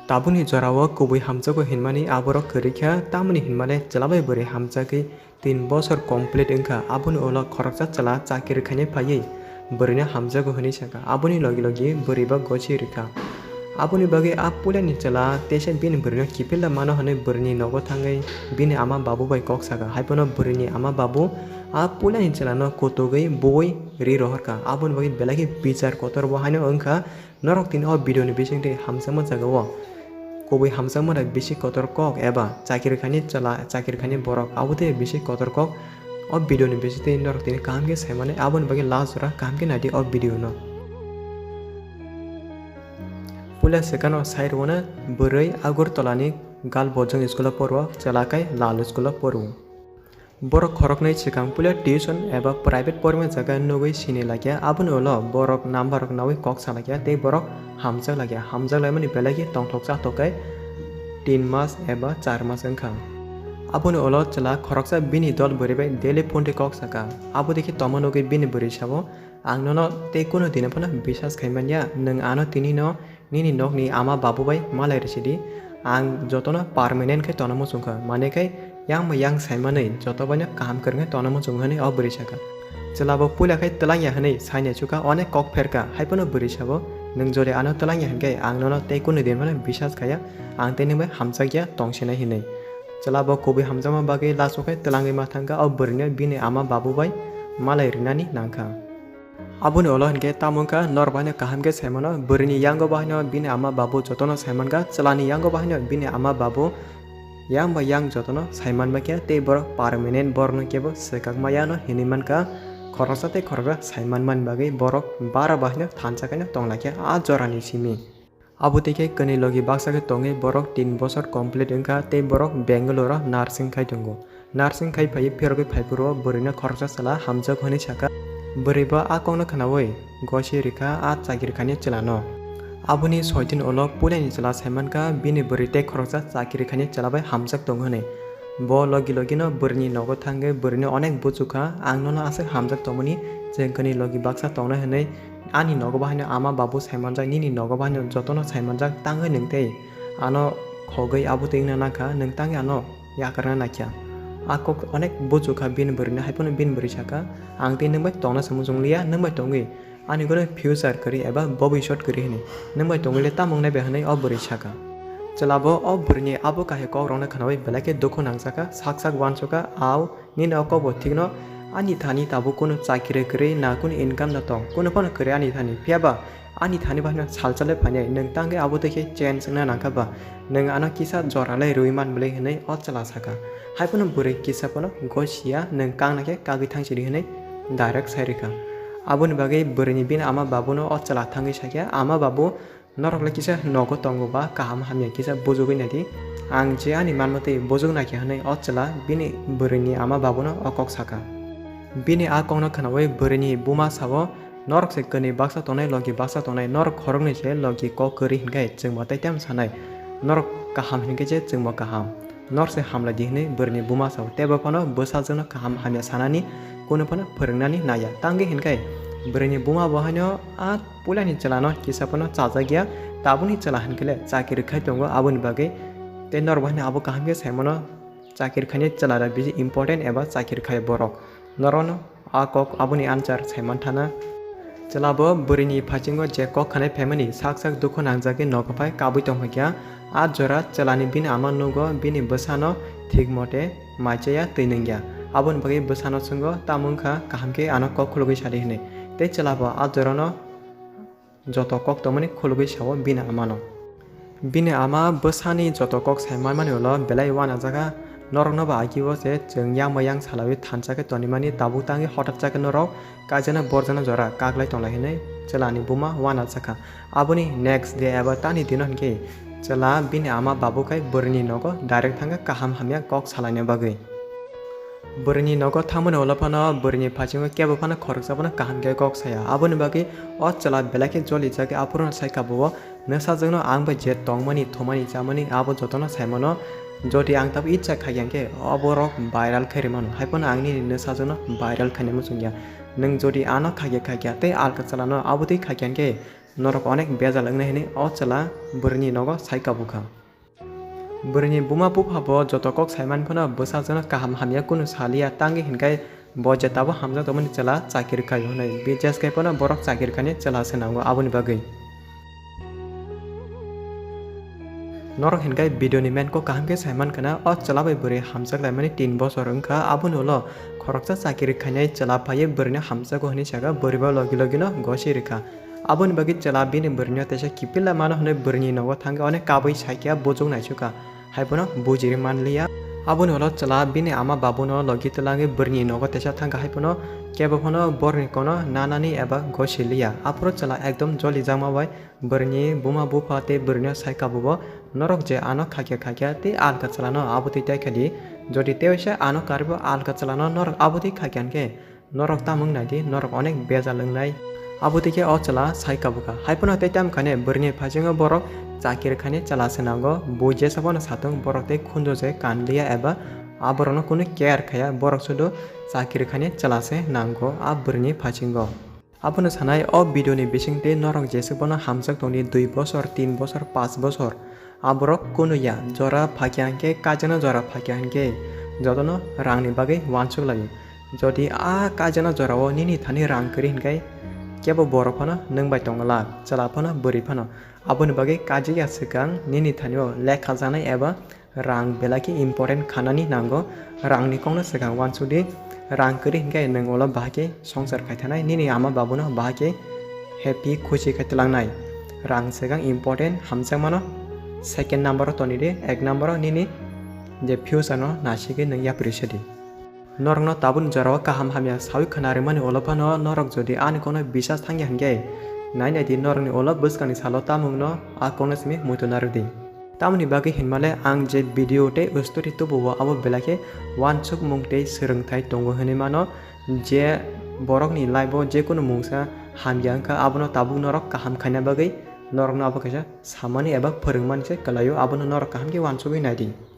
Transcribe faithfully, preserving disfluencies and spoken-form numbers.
Tabukni jorao kubui hamjakgo hinmani aborok kwrwi kha, tamoni hinmale chwla bai bwrwi hamjagwi tin bosor complete wngkha. Aboni ulo khoroksa chwla chakiri khainai phaiwi bwrwino hamjakgo hwnwi sakha. Aboni logi logi bwrwibo gosi rwkha. Aboni bagwi a puilani chwla teisa bini bwrwino kiphilda mano hwnwi bwrwini nogo thangwi bini ama babu bai kok sakha. Haiphano bwrwini ama babu a puilani chwlano kutugwi buwi ri rohorkha. Aboni bagwi belai khe bichar kotor bo haino wngkha. Norok tini o video ni bisingtwi hamjakma jagao kubui hamjakma bai bisi kotor kok eba chakiri khainai chwla, chakiri khainai borok, abo tei bisi kotor kok o video ni bisingtwi norok tini kaham khe saimani, aboni bagwi last jora kaham khe naidi o video no. Puila swkano sai rwna bwrwi Agartala ni Girls Boarding school o poro, chwla khe Lal school o poro. Borok khoroknwi swkang puila tuition eba private porima jaga nugwi sini laikya, aboni ulo borok number rok nawi kok sa laikya tei borok hamjak laikya. Hamjak laimani belai khe tongthok chathok khe tin mas eba char mas wngkha. Aboni ulo chwla khoroksa bini dol bwrwi bai daily phone twi kok saka. Abo dekhe tongma nugwi bini bwrwi sabo, "Ang nono tei kunu dino phano biswas khai manya, nwng ano tini no nini nokni ama babu bai malai rwsidi. Ang jotono permanent khe tongna muchungkha, mane khe yang bai yang saimanwi joto baino kaham kwrwngwi tongna muchungo," hwnwi o bwrwi sakha. Chwla bo puila khai twlangya hwnwi sainai chukha, onek kok pherkha, haiphano bwrwi sabo, "Nwng jodi ano twlangya hinkhe ang nono tei kunu din phano biswas khaiya, ang tei nwng bai hamjakya tongsinai," hwnwi. Chwla bo kubui hamjakma bagwi laso khai twlangwi ma thangkha, o bwrwino bini ama babu bai malai rwnani nangkha. Aboni ulo hinkhe tamo wngkha, norok bahaino kaham khe saimano, bwrwini yango bahaino bini ama babu jotono saimankha, chwlani yango bahaino bini ama babu yang bai yang jotono saimanbaikha, tei borok permanent borokno kebo swkakma yano hinwi mankha. Khoroksa tei khoroksa saimanmani bagwi borok bara bahaino thansa khaino tonglaikha a jorani simi. Abo tei khe kwnwi logi baksa khe tongwi borok tin bosor complete wngkha tei borok Bangalore o nursing khai tongo. Nursing khai phaiwi phirogwi phai phuru o bwrwino khoroksa chwla hamjak hwnwi sakha. Bwrwi bo a kokno khnaui gosi rikha a chakiri khainai chwlano. Aboni soi din ulo puilani chwla saimankha bini bwrwi tei khoroksa chakiri khainai chwla bai hamjak tongo hwnwi. Bo logi logino bwrwini nogo thangwi bwrwino onek buchukha, "Ang nono aswk hamjak tongmani, chwng kwnwi logi baksa tongnai hwnwi ani nogo bahaino ama babu saimanjak, nini nogo bahaino jotono saimanjak, tangwi nwng tei ano khogwi abo twi wngna nangkha, nwng tangwi ano yakarna naikha." A kok onek buchukha bini bwrwino, haiphano bini bwrwi sakha, "Ang tei nwng bai tongna se muchungliya, nwng bai tongwi ani gwnwi future kwrwi eba bobisot kwrwi hwnwi, nwng bai tongwi le tamo wngnai bai?" hwnwi o bwrwi sakha. Chwla bo o bwrwini abo kahai kokrokno khnaui belai khe dukhu nangjakha, sak sak uansukha, "Au, nini o kokbo thikno, ani thani tabuk kunu chakiri kwrwi na kunu income no tong, kunu phano kwrwi ani thani, phiyaba ani thani bahaino salsa le phainai, nwng tangwi abo twi khe change wngna nangkha ba, nwng ano kisa jora le rwui man bwlwi," hwnwi o chwla sakha. Haiphano bwrwi kisa phano gosiya, "Nwng kangna khe kagwi thangsidi," hwnwi direct sai rikha. Aboni bagwi bwrwini bini ama babuno o chwla thangwi sakha, "Ama babu, norok le kisa nogo tongo ba kaham hamya kisa bujugwi naidi. Ang je ani manmatwi bujuknai khe," hwnwi o chwla bini bwrwini ama babuno o kok sakha. Bini a kokno khnaui bwrwini buma sao, "Norok se kwnwi baksa tongnai, logi baksa tongnai, norok khoroknwi se logi kok kwrwi hinkhe chwngbo tei tamo sanai, norok kaham hinkhe se chwngbo kaham. Norok se hamlai di," hwnwi bwrwini buma sao. Tei bo phano bwsajwkno kaham hamya sanani kunu phano phwrwngnani naiya. Tangwi hinkhe bwrwini buma bo haino a puilani chwlano kisa phano chajakya, tabukni chwla hinkhe le chakiri khai tongo, aboni bagwi tei norok bo haino abo kaham khe saimano, chakiri khainai chwla rok bisi important eba chakiri khai borok. Norokno a kok aboni answer saiman thana. Chwla bo bwrwini phaichingo je kok khanai phaimani sak sak dukhu nangjagwi nogo phai kabui tongphaikha. A jora chwlani bini ama nugo bini bwsano thik mote maichaya twi nungya. Aboni bagwi bwsano swngo, "Tamo wngkha kaham khe ano kok khulugwi sadi," hwnwi. Tei chwla bo a jorano joto kok tongmani khulugwi sao bini amano. Bini ama bwsani joto kok sai manmani ulo belai uanajakha, norokno bo agio se chwng yang bai yang salaiwi thansa khe tonimani, tabuk tangwi hotat sa khe norok kaijana borjana jora kaklai tonglai hwnwi chwlani buma uanajakha. Aboni next day eba tani dino hinkhe chwla bini ama babu khai bwrwini nogo direct thangkha kaham hamya kok salaina bagwi. Bwrwini nogo thangmani ulo phano bwrwini phaichingo kebo phano khoroksa phano kaham khe kok saya. Aboni bagwi o chwla belai khe jolijagwi aphuru sai kha bo, "Nwsajwkno ang bai je tongmani, thumani, chamani abo jotono saimano. Jodi ang tabuk icha khaikha hinkhe oborok viral khairwi mano. Haiphano ang nini nwsajwkno viral khaina muchungya. Nwng jodi ano khaikha khaikha tei alka chwlano abo twi khaikha hinkhe Norok onek bejal wngnai hwnwi o chwla bwrwini nogo sai kabukha. Bwrwini buma bupha bo joto kok saiman phano bwsajwkno kaham hamya kunu saliya, tangwi hinkhe bo je tabuk hamjak tongmani chwla chakiri khai hwnwi B J S K phano borok chakiri khaini chwla se nango aboni bagwi. Norok hinkhe video ni main kok kaham khe saiman khana, o chwla bai bwrwi hamjak laimani tin bosor wngkha, aboni ulo khoroksa chakiri khainai chwla phaiwi bwrwino hamjago hwnwi saka, bwrwi bo logi logino gosi rikha. Aboni bagwi chwla bini bwrwino teisa kiphilna mano hwnwi bwrwini nogo thangwi onek kabui saikha, bujuk naisukha, haiphano bujiri manliya. Aboni ulo chwla bini ama babuno logi twlangwi bwrwini nogo teisa thangkha, haiphano kebo phano borokni kokno nanani eba gosi liya. Aphuru chwla ekdom jolijakma bai bwrwini buma bupha tei bwrwino sai kabugo, "Norok je ano khakya khakya tei alka chwlano abotwi tei kha di. Jodi tei waisa ano karwibo alka chwlano norok abotwi khakya hwnkhe, norok tamo wng nai di, norok onek bejal wngnai." Abotwi khe o chwla sai kabukha. Haiphano tei tamo khane bwrwini phaisingo borok chakiri khaini chwla se nango, bui jesa phano satung borok tei khunju se kanliya eba aborokno kunu care khaya, borok sudu chakiri khaini chwla se nango a bwrwini phaisingo. Abono sanai o video ni bisingtwi norok jesuk bono hamjak tongdi dui bosor, tin bosor, paanch bosor. Aborok kunu ya, jora phakya hinkhe, kaijakna jora phakya hinkhe jotono rangni bagwi uansuk laio. Jodi a kaijakna jorao nini thani rang kwrwi hinkhe kebo borok phano nwng bai tongla, chwla phano bwrwi phano. Aboni bagwi kaijakya swkang nini thanio lekha janai eba rang belai khe important khanani nango. Rangni kokno swkang uansukdi, rang kwrwi hinkhe nwng ulo bahai khe songchar khai thanai, nini ama babuno bahai khe happy khusi khai twlangnai. Rang swkang important hamjakmano second number o tonidi, ek number o nini je future no nasigwi nwng yapri sedi. Norokno tabukni jorao kaham hamya saui khna rwmani ulo phano norok jodi ani kokno bisas thangya hinkhe, nai nai di norokni ulo bwskangni salo tamo wngno a kokno simi muitu narwk di. Tamoni bagwi hinmale ang je video tei story tubuo abo belai khe uansukmung tei swrwngthai tongo hinwi mano, je borokni life o jekunu mungsa hamya wngkha abono tabuk norok kaham khaina bagwi norokno abo kaisa samani eba phwrwngmani se kwlaio, abono norok kaham khe uansugwi nai di.